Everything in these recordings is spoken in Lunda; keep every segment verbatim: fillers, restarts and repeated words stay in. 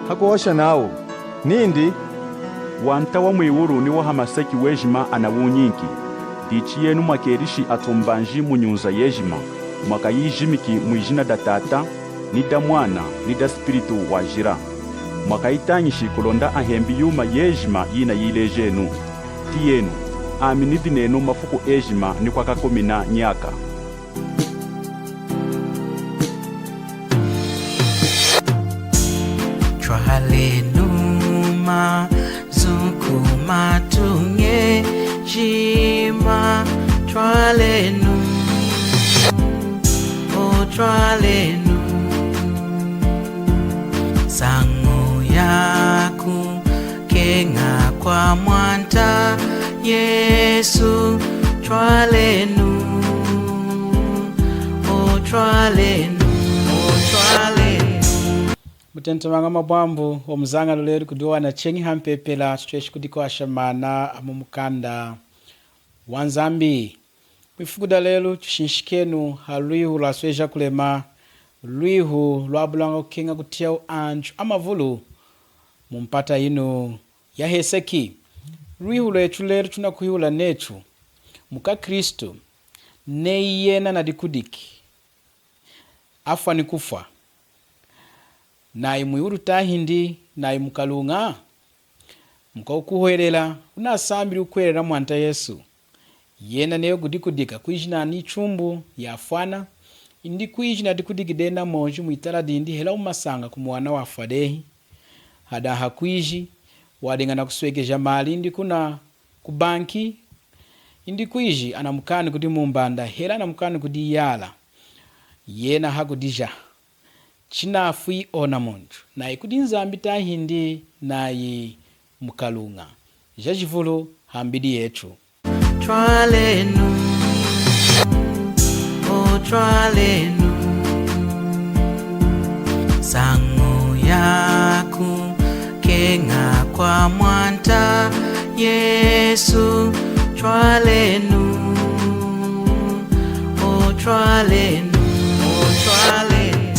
Hakuhosha nawu nindi, Wanta wa mwiwulu ni wa hamaseki wejima anawunyinki. Dichi yenu mwakelishi atumbanji mu nyunza yejima, mwakayijimiki mwijina da Tata, ni da Mwana, ni da Spiritu Wajila. Mwakayitañishi kulonda ahembi yuma yejima yinayilejenu. Tiyenu, ami nidi nenu mafuku ejima ni kwakakumina nyaka. Twalenu mazu ku matuña ejima, twalenu, o twalenu, nsañu yaku keña kwa Mwanta Yesu, twalenu, o twalenu, o twalenu. Mutentemaña mabwambu, o muzañalu lelu kudi wana cheñi hampepela, tutweshi kudikwasha maana amu mukanda wa Nzambi. Mwifuku da lelu tushinshikenu ha lwihu lwasweja kulema, lwihu lwabulaña kukeña kutiyawu antu amavulu mu mpata yinu ya heseki. Lwihu lwetu lelu tunakwihula netu, mukwaKristu neyi yena nadikudiki, afwa ni kufwa, nayi mwiwulu tahindi nayi mukaluña? Mukwakukuhwelela, wunasambili kukuhwelela Mwanta Yesu. Yena neyi wukudikudika kwiji nani itumbu yafwana, indi kwiji nadikudiki dehi namonji mwitala dindi hela mumasaña kumuwana wafwa dehi. Hadaha kwiji wadiña nakuswekeja mali indi kuna ku banki, indi kwiji anamukaani kudi mumbanda hela anamukaani kudi iyala. Yena hakudijaha, chinafwi ona muntu, nayi kudi Nzambi tahindi nayi mukaluña? Jajivulu hambidi yetu. Twalenu, o twalenu, nsañu yaku keña kwa Mwanta Yesu, twalenu, o twalenu, o twalenu.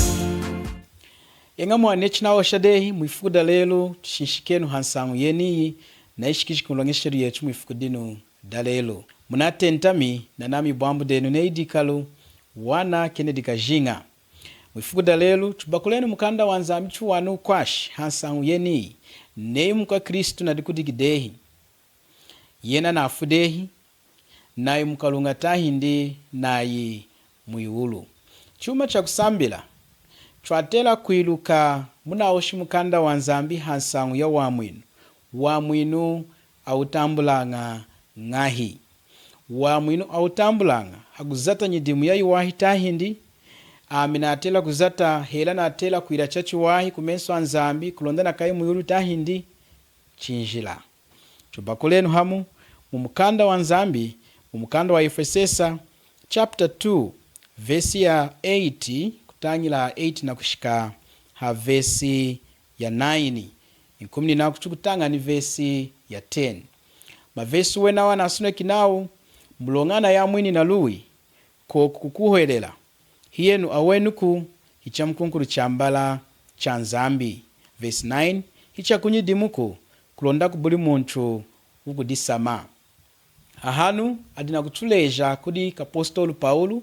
Eña mwani, chinahosha dehi, mwifuku da lelu tushinshikenu ha nsañu yeniyi nayishikiji ku nloñeshelu yetu mwifuku dinu da lelu. Munatentami nanami ibwambu denu neyi Dikalu, wana Kennedy Kajinga. Mwifuku da lelu tubakulenu mukanda wa Nzambi tuwani wukwashi ha nsañu yeniyi, neyi mukwaKristu nadikudiki dehi, yena nafwi dehi, nayi mukaluña tahindi nayi mwiwulu. Chuma chakusambila, twatela kwiluka munahoshi mukanda wa Nzambi ha nsañu ya wamwinu. Wamwinu awutambulaña ñahi? Wamwinu awutambulaña hakuzata nyidimu yayiwahi tahindi? Ami natela kuzata hela natela kwila chachiwahi kumesu a Nzambi kulonda nakayi mwiwulu tahindi? Chinjila. Tubakulenu hamu mu mukanda wa Nzambi, mu mukanda wa Efwesesa, chapter two, verse ya eight, kutañila eight nakushika ha verse ya nine. Nkumininaku tukutaña ni verse ya ten. Ma verse wenawa anasoneki nawu, muloña anayamwini na luwi, koku kukuhwelela, hiyenu awenuku, hichamukunkulu chambala cha Nzambi. Verse nine, hichakunyidimuku, kulonda kubuli muntu wukudisamba. Ahanu adi nakutuleja kudi kapostolu Pawulu,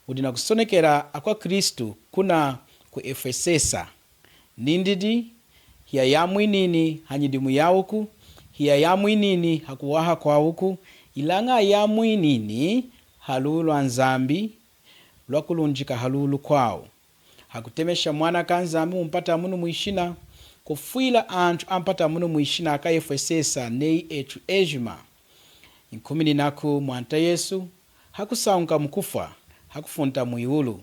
wudi nakusonekela akwaKristu kuna ku Efwesesa. Nindidi, hiyayamwinini ha nyidimu yawuku, hiyayamwinini ha kuwaha kwawuku, ilaña ayamwinini ha luwi lwa Nzambi lwakulunjika ha luwi lukwawu, hakutemesha Mwana ka Nzambi mumpata munu mwishina, kufwila antu ampata munu mwishina aka Efwesesa neyi etu ejima. Nkumininaku Mwanta Yesu, hakusañuka mukufwa, hakufunta mwiwulu,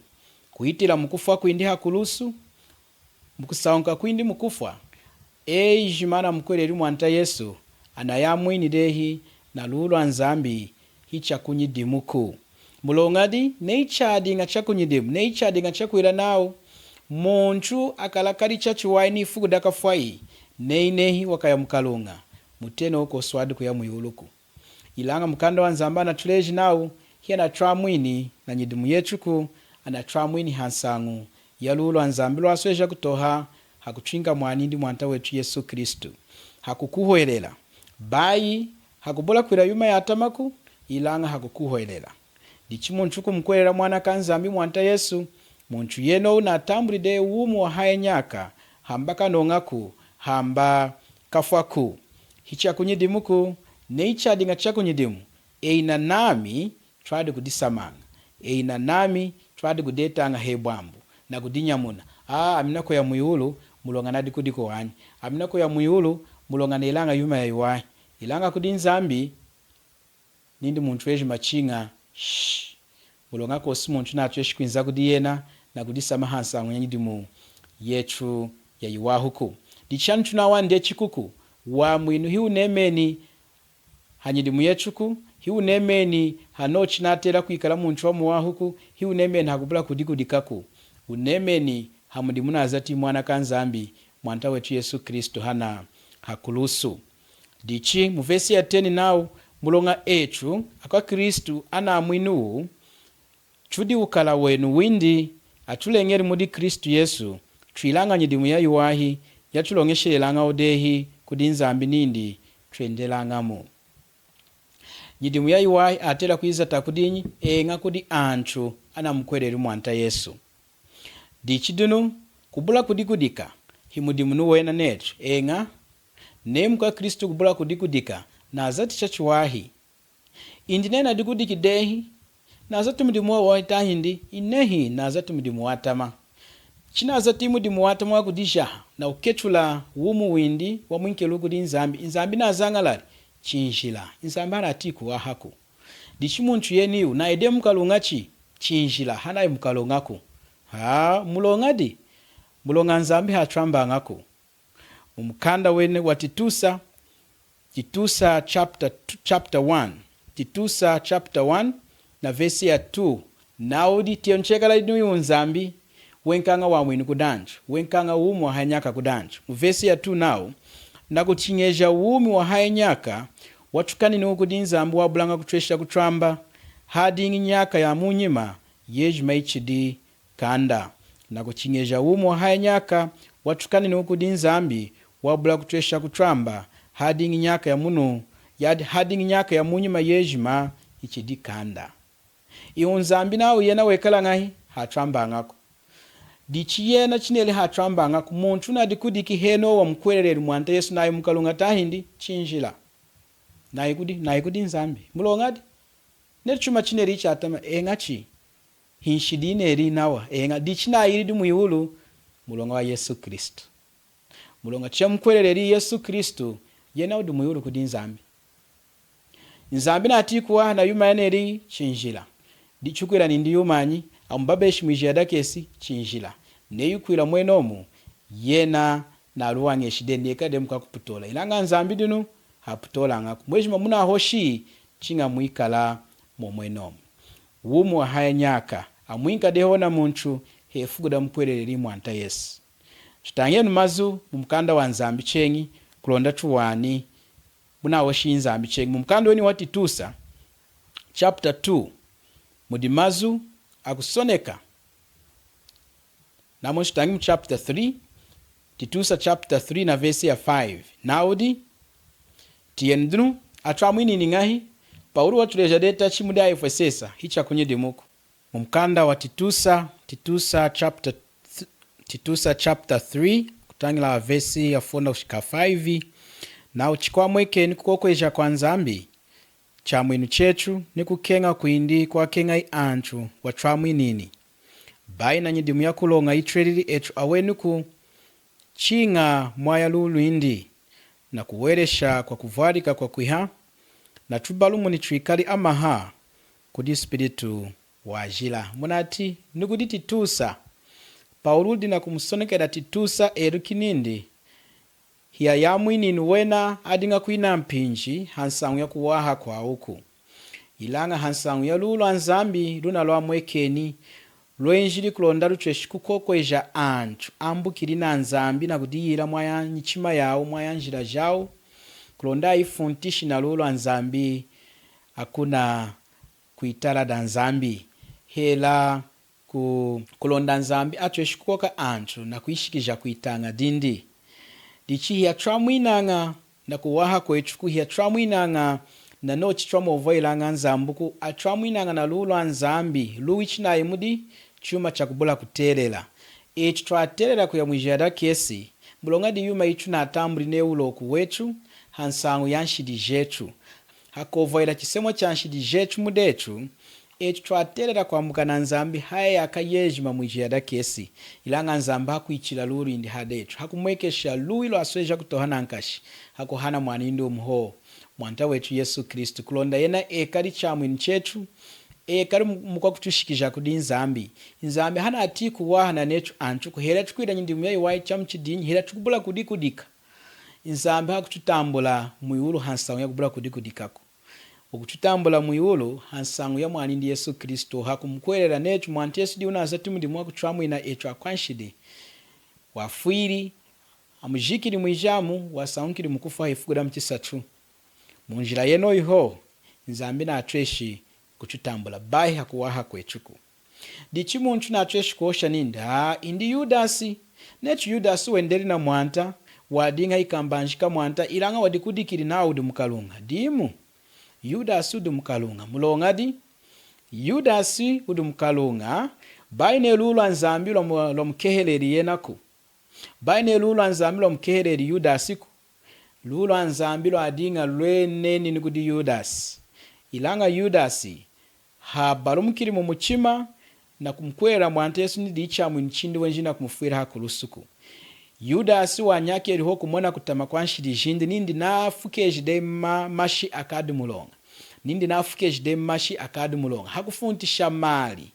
kuhitila mukufwa kwindi hakulusu, mukusañuka kwindi mukufwa, ejima anamukuhweleli Mwanta Yesu, anayamwini dehi na luwi lwa Nzambi hichakunyidimuku. Muloñadi? Neyi chadiña chakunyidimu, neyi chadiña chakwila nawu muntu akalakali chachiwahi ni ifuku dakafwayi, neyi nehi wakaya mukaluña, mutenowu koswadi kuya mwiwuluku. Ilaña mukanda wa Nzambi anatuleji nawu, hiyanatwamwini na nyidimu yetuku, anatwamwini ha nsañu ya luwi lwa Nzambi lwasweja kutoha hakutwinka mwanindi Mwanta wetu Yesu Kristu, hakukuhwelela. Bayi hakubula kwila yuma yatamaku, ilaña hakukuhwelela. Dichi muntu kumukwelela Mwana kaNzambi Mwanta Yesu, muntu yenowu natambuli dehi wumi wahaya nyaka, hamba kanoñaku, hamba kafwaku. Hichakunyidimuku, neyi chadiña chakunyidimu, eyi nanami twadi kudisamaña. Eyi nanami twadi kudetaña hebwambu, nakudinyamuna. Aa, ami nakuya mwiwulu, muloña nadi kudikoña wanyi. Ami nakuya mwiwulu, muloña nelaña yuma yayiwahi. Ilaña kudi Nzambi, nindi muntu wejima chiña, shh. Muloña kwosi muntu natweshi kwinza kudi yena, nakudisamba hansañu yanyidimu yetu yayiwahuku. Dichi enu tunawani dehi chikuku, wamwinu hiwunemeni hanyidimu yetuku, hiwunemeni hanochu natela kwikala muntu wamuwahuku, hiwunemeni hakubula kudikudikaku. Wunemeni hamudimu nazati Mwana kaNzambi, Mwanta wetu Yesu Kristu hana hakulusu. Dichi, mu vesi ya ten nawu, muloña etu, akwaKristu anamwinuwu, tudi wukala wenu windi, atuleñeli mudi Kristu Yesu, twilaña nyidimu yayiwahi, yatuloñeshelelañawu dehi kudi Nzambi nindi twendelañamu. Nyidimu yayiwahi atela kuyizata kudinyi? Eña, kudi antu anamukuhweleli Mwanta Yesu. Dichi dinu, kubula kudikudika, himudimu wena netu. Eña, neyi mukwaKristu kubula kudikudika, nazati chachiwahi. Indi neyi nadikudiki dehi, nazati mudimu wayiwahi tahindi? Inehi, nazati mudimu watama. Chinazati mudimu watama wakudijaha, nakuketula wumi windi wamwinkeliwu kudi Nzambi, Nzambi nazañalali? Chinjila. Nzambi hanatiyi kuwahaku. Dichi muntu yeniwu, nayi dehi mukaluña chi? Chinjila, hanayi mukaluñaku. Haa, muloñadi? Muloña Nzambi hatwambañaku. Mumukanda wene wa Titusa, Titusa chapter two, chapter one. Titusa chapter one na vesi ya two. Nawudi, tiyenu chekala dinu Nzambi wenkaña wamwinu kudi antu, wenkaña wumi wahaya nyaka kudi antu. Mu vesi ya two nawu, nakuchiñeja wumi wahaya nyaka watukaniniwu kudi Nzambi wabulaña kutwesha kutwamba, hadiñi nyaka yamunyima yejima ichidi kanda. Nakuchiñeja wumi wahaya nyaka watukaniniwu kudi Nzambi wabula kutwesha kutwamba, hadiñi nyaka yamunu, yadi-, hadiñi nyaka yamunyima yejima ichidi kanda. Iwu Nzambi nawu yena wekala ñahi? Hatwambañaku. Dichi yena chineli hatwambañaku, muntu nadikudiki henohu wamukuhweleleli Mwanta Yesu nayi mukaluña tahindi? Chinjila. Nayi kudi, nayi kudi Nzambi. Muloñadi? Neyi chuma chineli chatama, eña chi. Hinshidi yineli nawa, eña. Dichi nayilidi mwiwulu, muloña wa Yesu Kristu. Muloña chamukuhweleleli Yesu Kristu, yena wudi mwiwulu kudi Nzambi. Nzambi natiyi kuwaha na yuma yeneli? Chinjila. Dichi wukwila nindi yumanyi? Amubabeshi mwijiya dakesi? Chinjila. Neyi wukwila mwenomu, yena naluwañeshi dehi, nekali dehi mukwakuputola. Ilaña Nzambi dinu haputolañaku. Mwejima munahoshi, chiña mwikala mwomwenomu. Wumi wahaya nyaka amwinka dehi ona muntu hefuku damukuhweleleli Mwanta Yesu. Tutañenu mazu mumukanda wa Nzambi cheñi, kulonda tuwani munahoshi Nzambi cheñi. Mumukanda weni wa Titusa, chapter two, mudi mazu akusoneka. Namwe tutañi mu chapter three, Titusa chapter three na vesi ya five. Nawudi, tiyenu dinu, atwamwinini ñahi? Pawulu watuleja dehi tachi mudi aEfwesesa, hichakunyidimuku. Mumukanda wa Titusa, Titusa chapter th-, Titusa chapter three, kutañila vesi ya four na kushika five, nawu, chikwamwekeni kukokweja kwa Nzambi, Chamwinu chetu ni kukeña kwindi kwakeñayi antu watwamwinini. Bayi na nyidimu ya kuloña yitwelili etu awenuku, chiña mwaya luwi lwindi, na kuwelesha kwa kuvwalika kwakwiha, na tubalumuni twikali amaha kudi Spiritu Wajila. Munati, ni kudi Titusa. Pawulu udi na kumusonekela Titusa eluki nindi, hiyayamwinini wena adiña kwina mpinji hansañu ya kuwaha kwawuku, ilaña hansañu ya luwi lwa Nzambi luna lwamwekeni, lwenjili kulonda lutweshi kukokweja antu ambukili na Nzambi na kudiyila mwaya nyichima yawu, mwaya njila jawu, kulonda ayifuntishi na luwi lwa Nzambi akuna kwitala da Nzambi, hela ku-, kulonda Nzambi atweshi kukoka antu na kuyishikija kwitaña dindi. Dichi hiyatwamwinaña na kuwaha kwetuku, hiyatwamwinaña na nochu twamwovwahelaña Nzambiku, atwamwinaña na luwi lwa Nzambi, luwi chinayi mudi chuma chakubula kutelela. Etu twatelela kuya mwijiya dakesi, muloña diyuma yitunatambuli neyi wuloku wetu, hansañu yanshidi jetu. Hakwovwahila chisemwa chanshidi jetu mudetu, etu twatelela kwambuka na Nzambi haya nyaka yejima mwijiya dakesi. Ilaña Nzambi hakwichila luwi lwindi hadetu, hakumwekesha luwi lwasweja kutoha nankashi, hakuhana mwanindi wumu hohu, Mwanta wetu Yesu Kristu, kulonda yena ekali chamwinu chetu, ekali mu-, mukwakutushikija kudi Nzambi. Nzambi hanatiyi kuwaha na netu antu, kuhela tukwila nyidimu yayiwahi chamuchidinyi, hela tukubula kudikudika. Nzambi hakututambula mwiwulu hansañu yakubula kudikudikaku. Wukututambula mwiwulu hansañu ya mwanindi Yesu Kristu, hakumukuhwelela netu Mwanta Yesu diyi wunazati mudimu wakutwamwina etu akwanshidi. Wafwili, amujikili mwijamu, wasañukili mukufwa hefuku damuchisatu. Munjila yenoyi hohu, Nzambi natweshi kututambula bayi hakuwaha kwetuku. Dichi muntu natweshi kuhosha nindi, a, indi Yudasi. Netu Yudasi wendeli na Mwanta, wadiña ikambanji ka Mwanta, ilaña wadikudikili nawu wudi mukaluña. Dimu, Yudasi wudi mukaluña. Muloñadi? Yudasi wudi mukaluña, bayi neyi luwi lwa Nzambi lwamu-, lwamukeheleli yenaku. Bayi neyi luwi lwa Nzambi lwamukeheleli Yudasiku. Luwi lwa Nzambi lwadiña lweneni ni kudi Yudasi. Ilaña Yudasi habalumukili mumuchima na kumukuhwelela Mwanta Yesu nindi chamwinu chindi wenjili na kumufwila hakulusuku. Yudasi wanyakeli hohu kumona kutama kwanshidi jindi nindi nafukeji dehi ma-, mashi akadi muloña. Nindi nafukeji dehi mashi akadi muloña. Hakufuntisha mali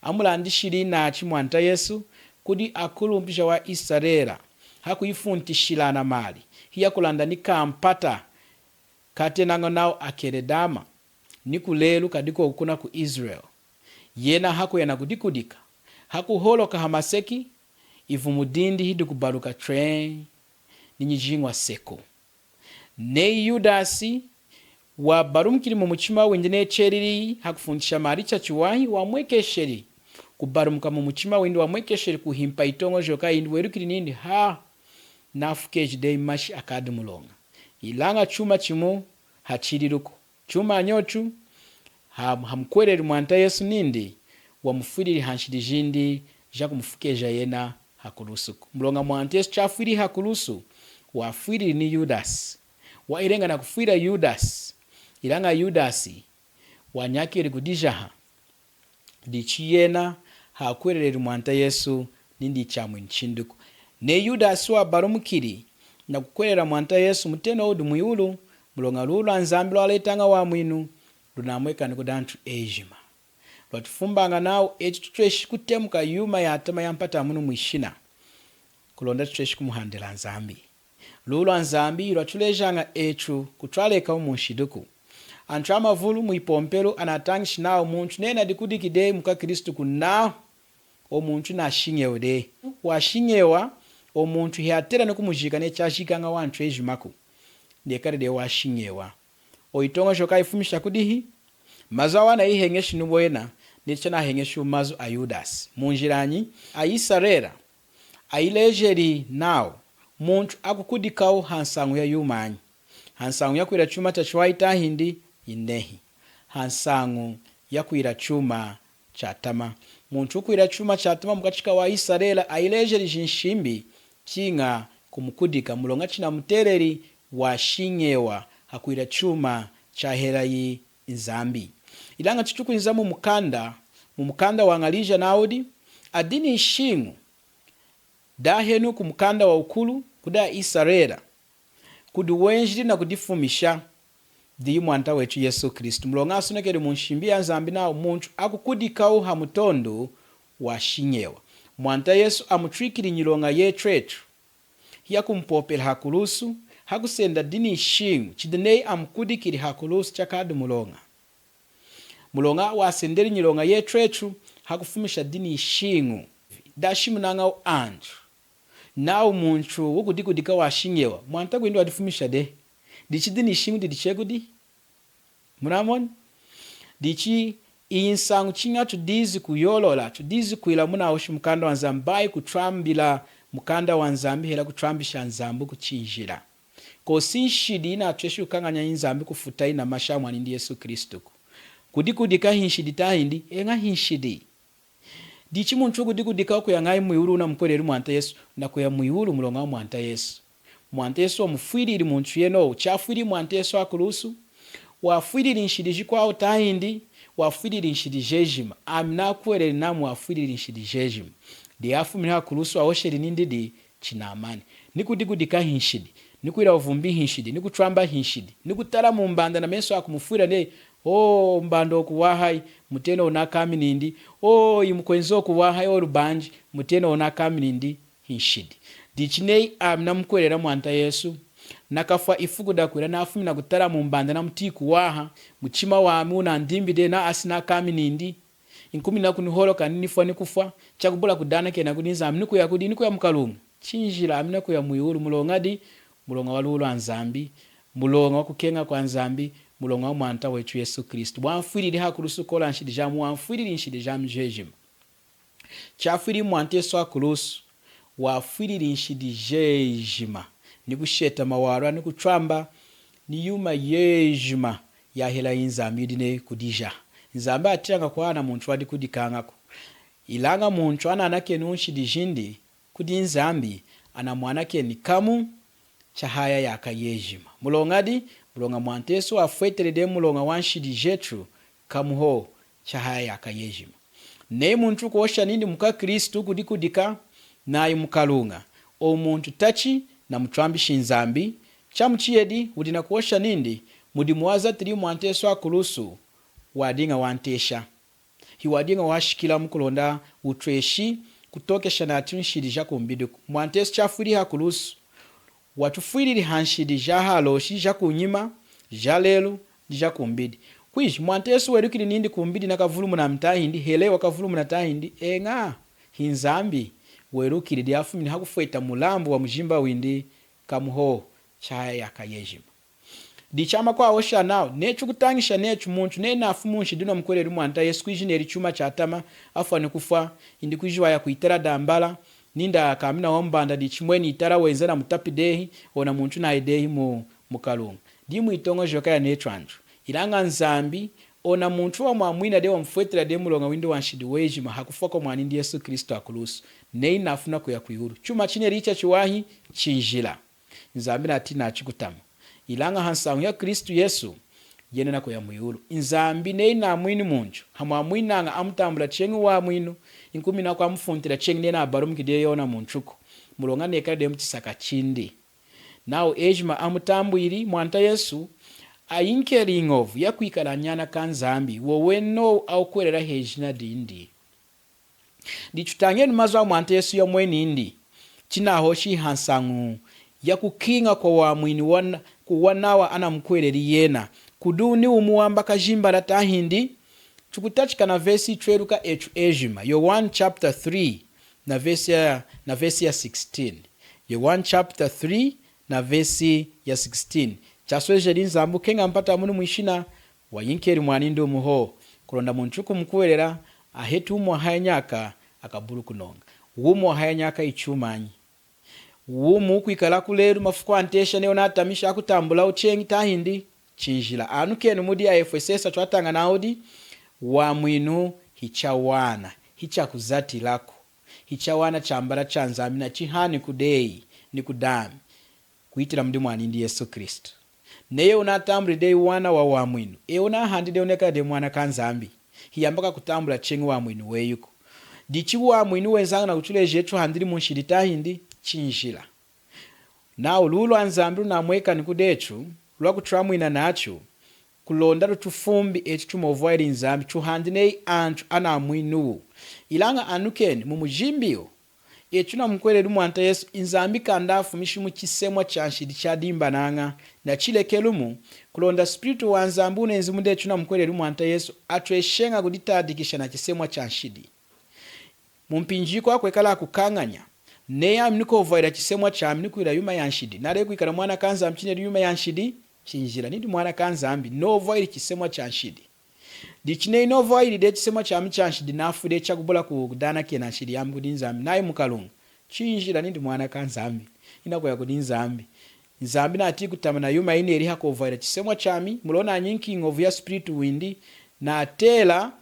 amulandishili nachu Mwanta Yesu kudi akulumpi jawaIsarela, hakuyifuntishila na mali, hiyakulanda ni kampata katenañawu nawu akeledama, ni kulelu kadi koku kuna ku Israel. Yena hakuya nakudikudika, hakuholoka hamaseki, ivumu dindi hidikubaluka chwee, ni nyijiñwa seku. Neyi Yudasi wabalumukili mumuchima windi neyi chelili hakufuntisha mali chachiwahi, wamwekesheli kubalumuka mumuchima windi, wamwekesheli kuhimpa yitoñojoka yindi, welukili nindi, ha, nafukeji dehi mashi akadi muloña. Ilaña chuma chimu hachililuku. Chumanyi ochu? Ha-, hamukuhweleli Mwanta Yesu nindi wamufwilili hanshidi jindi jakumufukeja yena hakulusuku. Muloña Mwanta Yesu chafwili hakulusu, wafwilili ni Yudasi. Wayileña nakufwila Yudasi. Ilaña Yudasi wanyakeli kudijaha. Dichi yena hakuhweleleli Mwanta Yesu nindi chamwinu chindiku. Neyi Yudasi wabalumukili nakukuhwelela Mwanta Yesu, mutenowu wudi mwiwulu, muloña luwi lwa Nzambi lwaletaña wamwinu lunamwekani kudi antu ejima. Lwatufumbaña nawu etu tutweshi kutemuka yuma yatama yampata munu mwishina, kulonda tutweshi kumuhandila Nzambi. Luwi lwa Nzambi lwatulejaña etu kutwalekahu munshidiku. Antu amavulu mwipompelu anatañishi nawu muntu neyi nadikudiki dehi mukwaKristuku nawu, owu muntu nashiñewi dehi. Washiñewa, owu muntu hiyatela nikumujika neyi chajikañawu antu ejimaku, nekali dehi washiñewa. Owu yitoñojoka yifumisha kudihi? Mazu awa anayiheñeshi nubwena, neyi chanaheñeshi mazu aYudasi. Munjilanyi? AIsarela ayilejeli nawu muntu akukudikawu hansañu yayumanyi? Hansañu yakwila chuma chachiwahi tahindi? Inehi. Hansañu yakwila chuma chatama. Muntu wukwila chuma chatama mukachi kawaIsarela ayilejeli jinshimbi chiña kumukudika, muloña chinamuteleli washiñewa hakwila chuma chahelayi Nzambi. Ilaña chitukwinza mumukanda, mumukanda wañalija nawudi, adi nishiñu dahenu kumukanda wawukulu kudi aIsarela, kudi wenjili nakudifumisha, diyi Mwanta wetu Yesu Kristu. Muloña asonekeli munshimbi yaNzambi nawu muntu akukudikawu hamutondu washiñewa. Mwanta Yesu amutwikili nyiloña yetu etu, hiyakumupopela hakulusu, hakusenda dini ishiñu, chidi neyi amukudikili hakulusu chakadi muloña. Muloña wasendeli nyiloña yetu etu, hakufumisha dini ishiñu dashimunañawu antu nawu muntu wukudikudika washiñewa, Mwanta kwindi wadifumisha dehi. Dichi dini ishiñu didi chekudi? Munamoni? Dichi Iyi nsañu chiña tudizi kuyolola, tudizi kwila munahoshi mukanda wa Nzambi, bayi kutwambila mukanda wa Nzambi hela kutwambisha Nzambiku chinjila. Kosi nshidi yinatweshi kukañanya Nzambi kufuta yina mashi a mwanindi Yesu Kristuku. Kudikudika hinshidi tahindi? Eña hinshidi. Dichi muntu kudikudika wukuya ñahi mwiwulu wunamukuhweleli Mwanta Yesu? Nakuya mwiwulu muloña wa Mwanta Yesu. Mwanta Yesu wamufwilili muntu yenowu. Chafwilili Mwanta Yesu hakulusu? Wafwilili nshidi jikwawu tahindi? Wafwilili nshidi jejima. Ami nakuhweleli nami wafwilili nshidi jejima. Dihafumini hakulusu wahosheli nindi di chinamani. Ni kudikudika hinshidi, ni kwila wuvumbi hinshidi, ni kutwamba hinshidi, ni kutala mumbanda na mesu akumufwila neyi, o mbanda wukuwahayi, mutenowu nakami nindi, o imukwenzi wukuwahayi, o lubanji, mutenowu nakami nindi, hinshidi. Dichi neyi ami namukuhwelela Mwanta Yesu, nakafwa ifuku dakwila, nafumi nakutala mumbanda namutiyi kuwaha, muchima wami wunandimbi dehi, na asi nakami nindi, nkumininaku niholoka, ninifwa nikufwa, chakubula kudanakena kudi Nzambi, nikuya kudi? Nikuya mukaluña? Chinjila, ami nakuya mwiwulu. Muloña di? Muloña wa luwi lwa Nzambi, muloña wa kukeña kwa Nzambi, muloña wa Mwanta wetu Yesu Kristu. Wamfwilili hakulusu kola nshidi jami, wamfwilili nshidi jami jejima. Chafwilili Mwanta Yesu hakulusu, wafwilili nshidi jejima, ni kusheta mawalwa, ni kutwamba, ni yuma yejima yahela Nzambi yidi neyi kudijaha. Nzambi hatiyaña kuhana muntu wadikudikañaku. Ilaña muntu ananakeni nshidi jindi kudi Nzambi, anamwanakeni kamu chahaya yaaka yejima. Muloña di? Muloña Mwanta Yesu wafweteli dehi muloña wa nshidi jetu kamu hohu chahaya yaaka yejima. Neyi muntu wukuhosha nindi mukwaKristu, kudikudika, nayi mukaluña, owu muntu tachi namutwambishi Nzambi. Chamuchiyedi, wudi nakuhosha nindi mudimu wazatili Mwanta Yesu hakulusu wadiña wantesha. Hiwadiña washikila mukulonda wutweshi kutokesha natu nshidi jakumbidiku. Mwanta Yesu chafwili hakulusu, watufwilili hanshidi jahaloshi, jakunyima, jalelu, ni jakumbidi. Kwiji, Mwanta Yesu welukili nindi kumbidi nakavulumuna tahindi, hela wakavulumuna tahindi? Eña, hi Nzambi welukili, dihafumini hakufweta mulambu wa mujimba windi kamu hohu chahaya yaaka yejima. Dichama kwahosha nawu, netu kutañisha netu muntu neyi nafumi munshidi wunamukuhweleli Mwanta Yesu, kwiji neli chuma chatama, afwa nikufwa, indi kwiji waya kwitala dambala, nindi akamina wamumbanda, dichi mwini itala wenza namutapi dehi, ona muntu nayi dehi mu, mukaluña. Dimwitoñojoka yanetu antu. Ilaña Nzambi, ona muntu wamwamwina dehi, wamufwetela dehi muloña windi wanshidi wejima hakufwa kwamwanindi Yesu Kristu hakulusu, neyi nafumi nakuya kwiwulu. Chuma chineli chachiwahi, chinjila. Nzambi nati nachikutama. Ilaña hansañu ya Kristu Yesu, yena nakuya mwiwulu. Nzambi neyi namwini muntu, hamwamwinaña, amutambula cheñi wamwinu, nkumininaku amufuntila cheñi, neyi nabalumuki dehi ona muntuku. Muloña nekali dehi muchisaka chindi. Nawu ejima amutambwili Mwanta Yesu, ayinkeli iñovu yakwikala anyana kaNzambi, wowenowu awukuhwelela hejina dindi. Dichi tutañenu mazu a Mwanta Yesu yomweni indi chinahoshi hansañu ya kukiña kwa wamwinu wana, ku wanawa anamukuhweleli yena. Kudi ni wumu wamba kajimbala tahindi? Tukutachika na vesi tweluka etu ejima, Yowanu chapter three na vesi ya, na vesi ya sixteen. Yowanu chapter three na vesi ya sixteen. Chaswejeli Nzambi kukeña mpata munu mwishina, wayinkeli mwanindi wumu hohu, kulonda muntu wukumukuhwelela aheti wumi wahaya nyaka, akabuli kunoña. Wumi wahaya nyaka hichumanyi? Wumi wukwikalaku lelu, mafuku antesha neyi wunatamishi akutambulawu cheñi tahindi? Chinjila. Anukenu mudi aEfwesesa twataña nawudi, wamwinu hichawana, hichakuzatilaku, hichawana chambala chaNzambi, nachihani kudeyi ni kudami, kuhitila mudi mwanindi Yesu Kristu. Neyi wunatambuli dehi wana wawamwinu, eyi wunahandi dehi wunekali dehi mwana kaNzambi, hiyamba kakutambula cheñi wamwinu weyuku. Dichi wamwinu wenzaña nakutuleja etu tuhandili munshidi tahindi? Chinjila. Nawu luwi lwaNzambi lunamwekani kudetu, lwakutwamwina nachu, kulonda lutufumbi etu tumovwahili Nzambi, tuhandi neyi antu anamwinuwu. Ilaña anukenu, mumujimba iwu, etu tunamukuhweleli Mwanta Yesu, Nzambi kanda afumishi muchisemwa chanshidi chadimbanaña, nachilekelumu, kulonda Spiritu waNzambi wunenzi mudetu tunamukuhweleli Mwanta Yesu, atwesheña kuditadikisha nachisemwa chanshidi. Mumpinji yikwawu kwekala kukañanya, neyi ami nikovwahila chisemwa chami nikwila yuma yanshidi, naleki kwikala mwana kaNzambi chineli yuma yanshidi? Chinjila. Nidi mwana kaNzambi, novwahili chisemwa chanshidi. Dichi neyi inovwahili dehi chisemwa chami chanshidi, nafwi dehi chakubula ku-, kudanakena nshidi yami kudi Nzambi, nayi mukalunga, chinjila nindi mwana kaNzambi, inakuya kudi Nzambi. Nzambi natiyi kutama nayuma yineli hakwovwahila chisemwa chami, muloña nanyinki ñovu ya spiritu windi, natela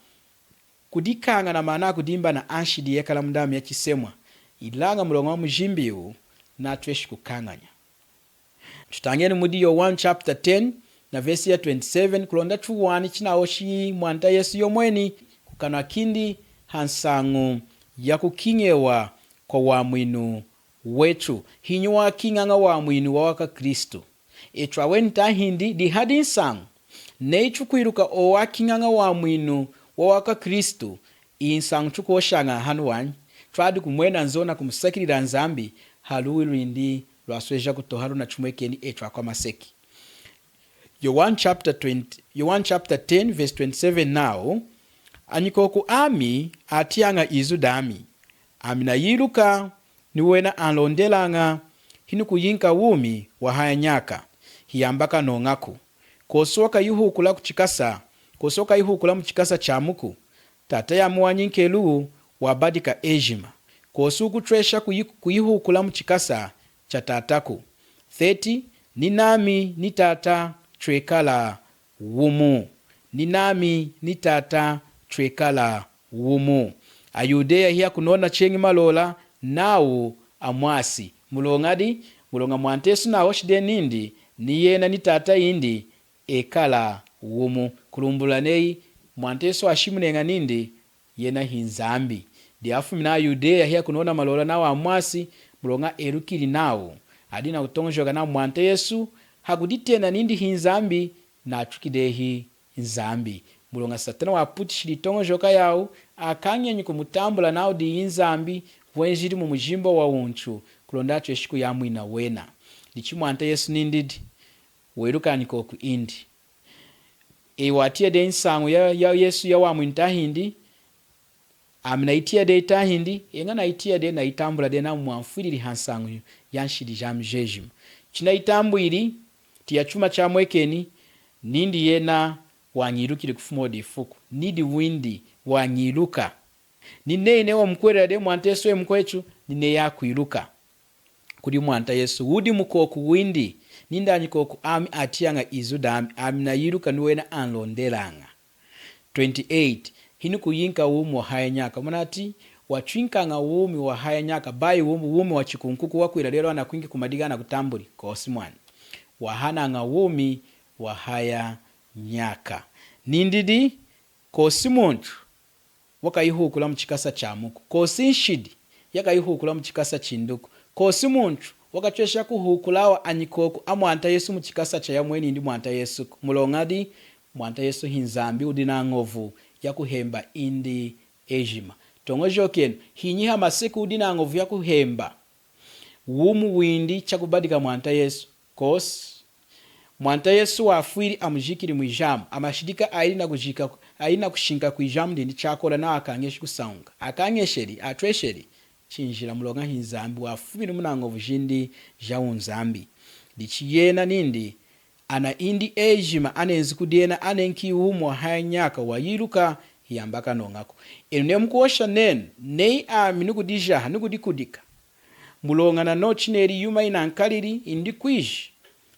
kudikaña na maana akudimba na anshidi yekala mudami ya chisemwa. Ilaña muloña wa mujimba iwu, natweshi kukañanya. Tutañeni mudi Yowanu chapter ten na verse ya twenty-seven, kulonda tuwani chinahoshi Mwanta Yesu yomweni kukanwa kindi hansañu ya kukiñewa kwa wamwinu wetu. Hinyi wakiñaña wamwinu wa wakaKristu? Etu aweni tahindi dihadi nsañu. Neyi tukwiluka owu wakiñaña wamwinu wa wakaKristu, iyi nsañu tukuhoshaña hanu wanyi, twadi kumwena nzona kumusakilila Nzambi ha luwi lwindi lwasweja kutoha lunachumwekeni etu akwamaseki. Yowanu chapter twenty, Yowanu chapter ten verse twenty-seven nawu, anyikoku ami atiyaña izu dami, ami nayiluka, ni wena anlondelaña, hinukuyinka wumi wahaya nyaka, hiyamba kanoñaku. Kosi wakayihukula kuchikasa, kosi wakayihukula muchikasa chamuku, Tata yami wanyinkeliwu wabadika ejima, kosi wukutwesha kuyi-, kuyihukula muchikasa cha Tataku. thirty, Ninami ni Tata twekala wumu. Ninami ni Tata twekala wumu. AYudeya hiyakunona cheñi malola nawu amwasi. Muloñadi? Muloña Mwanta Yesu nahoshi dehi nindi, ni yena ni Tata yindi ekala wumu. Kulumbulula neyi, Mwanta Yesu washimuneña nindi, yena hi Nzambi. Dihafumina aYudeya hiyakunona malola nawu amwasi, muloña elukili nawu, adi nakutoñojoka nawu Mwanta Yesu, hakuditena nindi hi Nzambi, natuki dehi Nzambi. Muloña Satana waputishili yitoñojoka yawu, akañenyi kumutambula nawu diyi Nzambi, wenjili mumujimba wawuntu, kulonda atweshi kuyamwina wena. Dichi Mwanta Yesu nindidi, weluka anyikoku indi. Eyi watiya dehi nsañu ya, ya Yesu ya wamwinu tahindi, ami nayitiya dehi tahindi, eña nayitiya dehi, nayitambula dehi nawu mwamfwilili hansañu ya nshidi jami jejima. Chinayitambwili, tiya chuma chamwekeni, nindi yena wañilukili kufuma difuku, nidi windi wañiluka. Ni neyi neyi wamukuhwelela dehi Mwanta Yesu eyi mukwetu, ni neyi akwiluka kudi Mwanta Yesu, wudi mukoku windi, nindi anyikoku ami atiyaña izu dami, ami nayiluka ni wena anlondelaña. Twenty-eight, hinukuyinka wumi wahaya nyaka. Munatiyi, watwinkaña wumi wahaya nyaka, bayi wumi, wumi wachikunkuku wakwila lelu anakwinki kumadiki anakutambuli? Kosi mwani. Wahanaña wumi wahaya nyaka. Nindidi, kosi muntu wakayihukula muchikasa chamuku. Kosi nshidi yakayihukula muchikasa chinduku. Kosi muntu wakatwesha kuhukulawu anyikoku aMwanta Yesu muchikasa chayomweni indi Mwanta Yesuku. Muloñadi? Mwanta Yesu hi Nzambi wudi nañovu yakuhemba indi ejima. Toñojokenu, hinyi hamaseki wudi nañovu yakuhemba wumi windi chakubadika Mwanta Yesu? Kosi. Mwanta Yesu wafwili, amujikili mwijamu. Amashidika ayili nakujika, ayili nakushinka kwijamu dindi chakola nawu akañeshi kusañuka. Akañesheli, atwesheli? Chinjila, muloña hi Nzambi, wafumini munañovu jindi jawuNzambi. Dichi yena nindi ana indi ejima anenzi kudi yena, anenki wumi wahaya nyaka, wayiluka, hiyamba kanoñaku. Enu neyi mukuhosha nenu, neyi ami nukudijaha, nukudikudika, muloña nanochu chineli yuma yinankalili, indi kwiji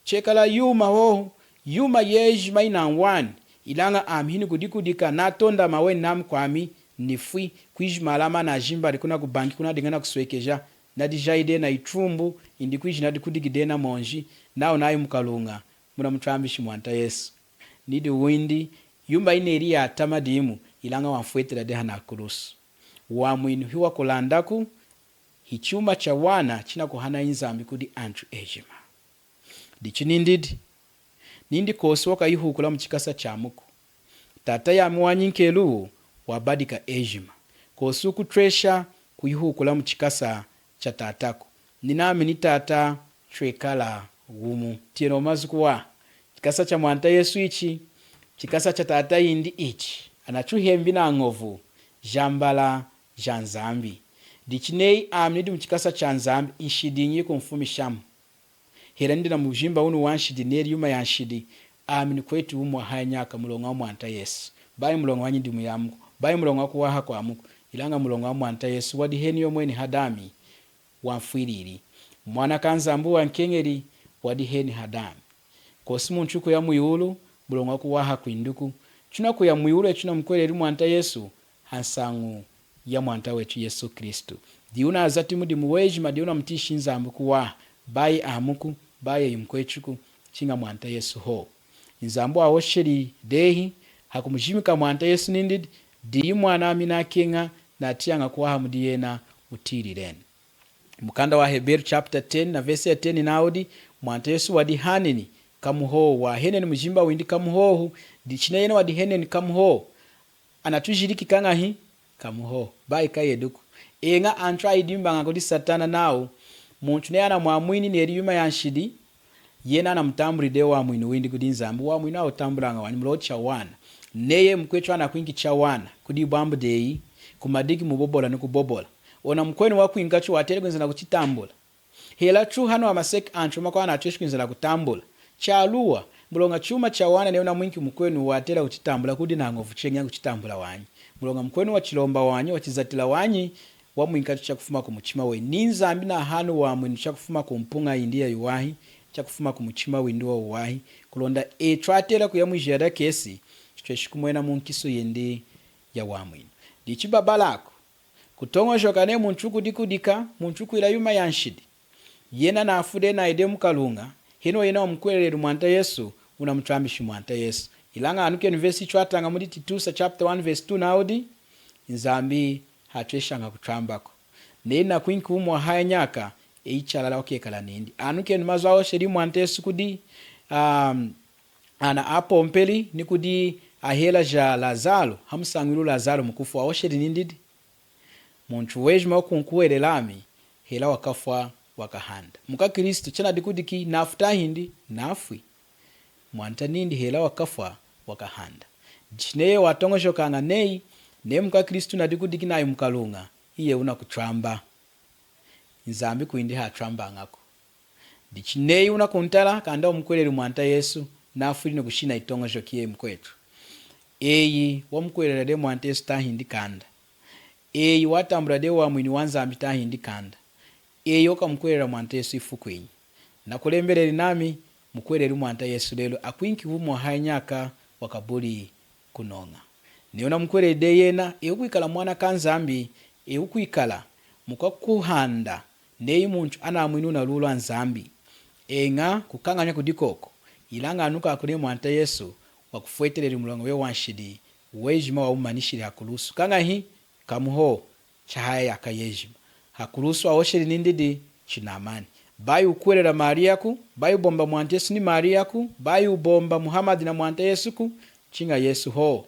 chekala yuma hohu, yuma yejima yinanwani, ilaña ami hinukudikudika, natondama weni nami kwami nifwi, kwiji malama najimbali kuna kubanki, kunadiña nakuswekeja, nadijahi dehi na itumbu, indi kwiji nadikudiki dehi na monji, nawu nayi mukaluña, munamutwambishi Mwanta Yesu. Nidi windi, yuma yineli yatama dimu, ilaña wamfwetela dehi hana hakulusu. Wamwinu hiwakulandaku, hichuma chawana chinakuhanayi Nzambi kudi antu ejima. Dichi nindidi, nindi kosi wakayihukula muchikasa chamuku, Tata yami wanyinkeluwu wabadika ejima. Kosi wukutwesha kuyihukula muchikasa cha Tataku. Ninami ni Tata twekala wumu. Tiyenu mazu kuwaha. Chikasa cha Mwanta Yesu ichi, chikasa cha Tata yindi ichi, anatuhembi nañovu jambala ja Nzambi. Dichi neyi ami nidi muchikasa cha Nzambi, nshidinyi yikumfumishamu? Hela nidi namujimba wunu wanshidi neli yuma yanshidi, ami nukweti wumi wahaya nyaka muloña waMwanta Yesu. bayi muloña wa nyidimu yamiku, bayi muloña wa kuwaha kwamiku, ilaña muloña wa Mwanta Yesu wadiheni yomweni hadami wanfwilili. Mwana kaNzambi wankeñeli wadiheni hadami. Kosi muntu kuya mwiwulu muloña wa kuwaha kwindiku. Tunakuya mwiwulu etu tunamukuhweleli Mwanta Yesu hansañu ya Mwanta wetu Yesu Kristu. Diyi wunazati mudimu wejima, diyi wunamutiyishi Nzambi kuwaha, bayi amiku, bayi eyi mukwetuku, chiña Mwanta Yesu hohu. Nzambi wahosheli dehi hakumujimika Mwanta Yesu nindi, diyi mwanami nakeña, natiyaña kuwaha mudi yena, mutiyililenu. Mukanda wa Heberu chapter ten na verse ya ten nawudi, Mwanta Yesu wadihanini kamu hohu, waheneni mujimba windi kamu hohu. Dichi neyi yena wadiheneni kamu hohu, anatujiliki kañahi? Kamu hohu. Bayi kayediku. Eña, antu ayidimbaña kudi Satana nawu muntu neyi anamwamwini neli yuma yanshidi, yena anamutambuli dehi wamwinu windi kudi Nzambi. Wamwinu awutambulaña wanyi, muloña chawana. Neyi mukwetu anakwinki chawana kudi ibwambu deyi, kumadiki mubobola ni kubobola, ona mukwenu wakwinkachu watela kwinza nakuchitambula? Hela chu hanu hamaseki antu amakwawu anatweshi kwinza nakutambula. Chaluwa, muloña chuma chawana neyi wunamwinki mukwenu watela kuchitambula, kudi nañovu cheñi yakuchitambula wanyi. Muloña mukwenu wachilomba wanyi, wachizatila wanyi, wamwinkachu chakufuma kumuchima weyi. Ni Nzambi nahani wamwinu chakufuma kumpuña yindi yayiwahi, chakufuma kumuchima windi wawuwahi, kulonda etu twatela kuya mwijiya dakesi, tutweshi kumwena munkisu yindi yawamwinu. Dichi babalaku, kutoñojoka neyi muntu wukudikudika, muntu wukwila yuma yanshidi, yena nafwi dehi nayi dehi mukaluña, henohu yena wamukuhweleleli Mwanta Yesu, wunamutwambishi Mwanta Yesu. Ilaña anukenu verse yitwataña mudi Titusa chapter one verse two nawudi, Nzambi hatweshaña kutwambaku. Neyi nakwinki wumi wahaya nyaka, eyi chalala wakekala nindi. Anukenu mazu ahosheli Mwanta Yesu kudi, um, ana apompeli ni kudi ahela ja Lazaru, hamusañwiliwu Lazaru mukufwa, wahosheli nindi di, muntu wejima wukunkuhwelela ami, hela wakafwa wakahanda. MukwaKristu chanadikudiki nafwi tahindi? Nafwi. Mwanta nindi hela wakafwa wakahanda. Dichi neyi watoñojokaña neyi, neyi mukwaKristu nadikudiki nayi mukaluña, iye wunakutwamba. Nzambi kwindi hatwambañaku. Dichi neyi wunakuntala kanda wumukuhweleli Mwanta Yesu, nafwili nikushinshina yitoñojoka yeyi mukwetu. Eyi wamukuhwelela dehi Mwanta Yesu tahindi kanda? Eyi watambula dehi wamwinu waNzambi tahindi kanda? Eyi wukamukuhwelela Mwanta Yesu ifukwinyi? Nakulembeleli nami, mukuhweleli Mwanta Yesu lelu, akwinki wumi wahaya nyaka wakabuli kunoña. Neyi wunamukuhweleli dehi yena, eyi wukwikala mwana kaNzambi, eyi wukwikala mukwakuhanda, neyi muntu anamwini wuna luwi lwaNzambi. Eña, kukañanya kudi kwoku, ilaña anukaku neyi Mwanta Yesu wakufweteleli muloña weyi wanshidi wejima wawumanishili hakulusu. Kañahi? Kamu hohu, chahaya nyaka yejima. Hakulusu wahosheli nindi di, chinamani. Bayi wukuhwelela Mariyaku, bayi wubomba Mwanta Yesu ni Mariyaku, bayi wubomba Muhammad na Mwanta Yesuku, chiña Yesu hohu.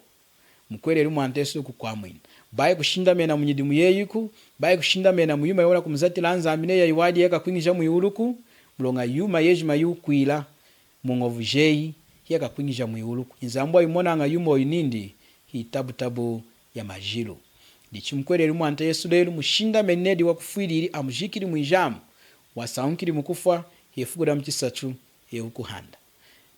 Mukuhweleli Mwanta Yesu kukwamwina. Bayi kushindamena munyidimu yeyiku, bayi kushindamena muyuma yiwunakumuzatila Nzambi neyi yayiwahi yakakwiñija mwiwuluku, muloña yuma yejima yiwukwila muñovu jeyi hiyakakwiñija mwiwuluku. Nzambi wayimonaña yuma oyu nindi hitabutabu yamajilu. Dichi mukuhweleli Mwanta Yesu lelu, mushindameni nindi wakufwilili, amujikili mwijamu, wasañukili mukufwa, hefuku damuchisatu eyi wukuhanda.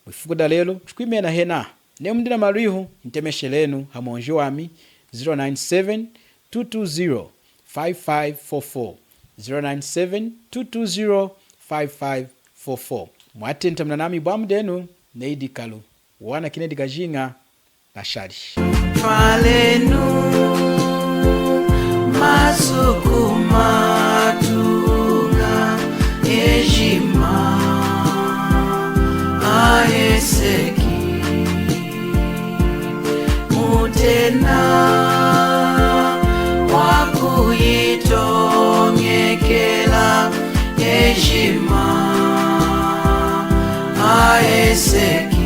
Mwifuku dalelu, tukwimena hena. Neyi mudi namalwihu, ntemeshelenu hamwonji wami, zero nine seven, two two zero, five five four four, zero nine seven, two two zero, five five four four. Mwatentamina nami ibwambu denu, Neidy Kalu, wana Kennedy Kajinga, nashali. Twalenu masuku matuña ejima aheseki, mutena wakuyitoñekela ejima aheseki.